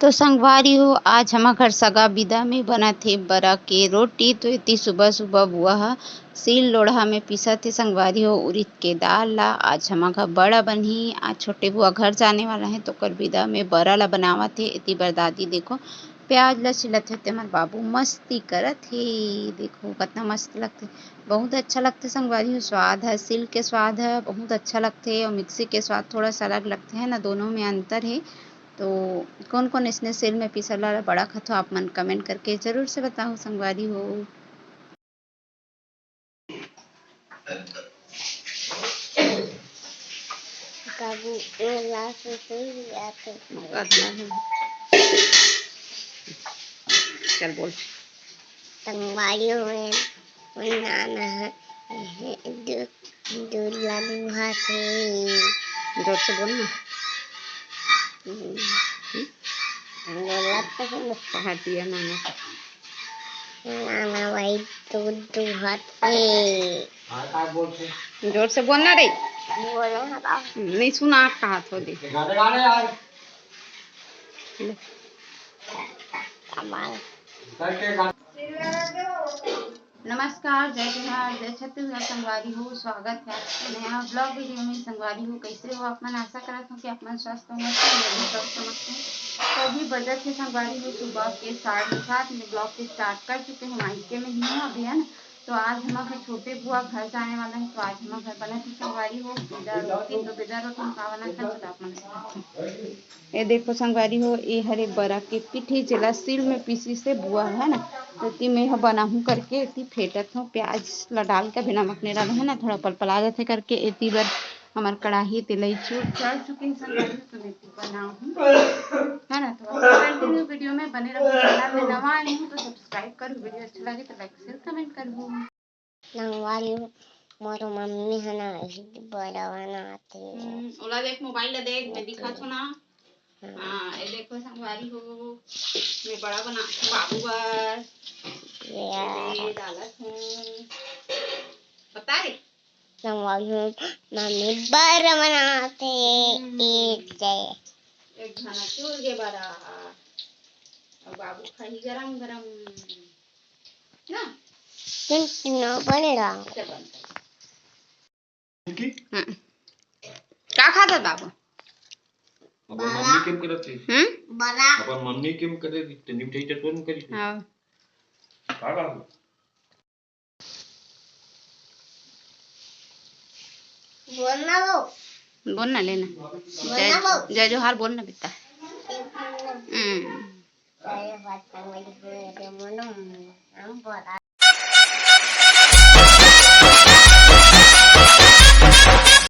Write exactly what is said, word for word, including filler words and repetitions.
तो संगवारी हो, आज हमर घर सगा बिदा में बनत हे बरा के रोटी। तो एती सुबह सुबह बुआ ह सील लोढ़ा में पीसत हे संगवारी हो उरिद के दाल ला। आज हमर घर बरा बनही, आज छोटे बुआ घर जाने वाला हे, तो ओकर बिदा में बरा ला बनावत हे। एती बर दादी देखो प्याज ला छिलत हे, ते हमर बाबू मस्ती करत हे। देखो कतना मस्त लगथे, बहुत अच्छा लगथे संगवारी हो। स्वाद ह, सील के स्वाद ह बहुत अच्छा लगथे और मिक्सी के स्वाद थोड़ा सा अलग लगथे, है ना, दोनों में अंतर हे। तो कोन कोन इसने सील में पीसल वाला बरा खाथो, आप मन कमेंट करके जरूर से बताओ संगवारी हो। बाबू, मोला सुसुई आथे। चल बोल। संगवारी हो, मोर नाना ह दू-, दूध ला दुहाथे। जोर से बोल ना। हम्म। बोलत तो हूँ। कहा दिया नाना से। नाना भाई दूध दुहाथे। जोर से बोल ना रे। बोलो ना बाबू। नहीं सुना कहा थो दे। कमाल। नमस्कार, जय जोहार, जय छत्तीसगढ़ संगवारी हो। स्वागत है आपके नया ब्लॉग वीडियो में। संगवारी हो, कैसे हो आप मन? आशा करत हूँ कि आप मन स्वस्थ होंगे, मैं भी स्वस्थ समझते हैं। तो अभी बजत है संगवारी हो सुबह के साढ़े सात। मैं ब्लॉग के स्टार्ट कर चुके हैं, मायके में ही हूँ अभी, है ना। तो आज हमर घर छोटे बुआ घर जाने वाला है, तो आज हमर घर बनत है संगवारी हो बेदा रोटी। तो बेदा रोटी में का बनात है, तो आप मन ये देखो संगवारी हो, ये हरे बरा के पीठी, जेला सील में पीसी से बुआ है ना, तो ती मैं ह बनाहूं करके एती फेंटत हूँ। प्याज ला डाल के बिना मखने डाले है ना, थोड़ा पलपला जाथे करके। एती बर हमर कढ़ाई तेलई चूर चढ़ चुके हैं संगवारी हो, तो मैं एती बनाहूं, है ना। तो कंटिन्यू वीडियो में बने रहो। चैनल में नवा आए हो तो सब्सक्राइब करो, वीडियो अच्छा लगे तो लाइक शेयर कमेंट करो। संगवारी हो, मोर मम्मी ह ना, इही बरा बनाथे। हम्म, ओला देख, मोबाइल ला देख, मैं दिखात हूँ ना। हाँ। हाँ, ये देखो संगवारी हो, मैं बरा बना बाबू बर। ये ये डालत हूँ, पता है? संगवारी हो, मम्मी बरा बनाथे। हम्म। एक जय। एक घना चूर के बरा, और बाबू खाही गरम गरम। ना? तुम सुनो, बने रहो। चल, बंद कर। हम्म। का खाता बाबू? अपन मम्मी के करत हे। हम्म? बरा। अपन मम्मी के करे, तो निमठाई चटवन करी। हाँ। का बाबू? बोल ना वो। बोल ना, लेना। बोल ना वो। जय जोहार बोल ना बेटा। हम्म। अरे बात कर, मैं बोल रही हूँ, हम बोला।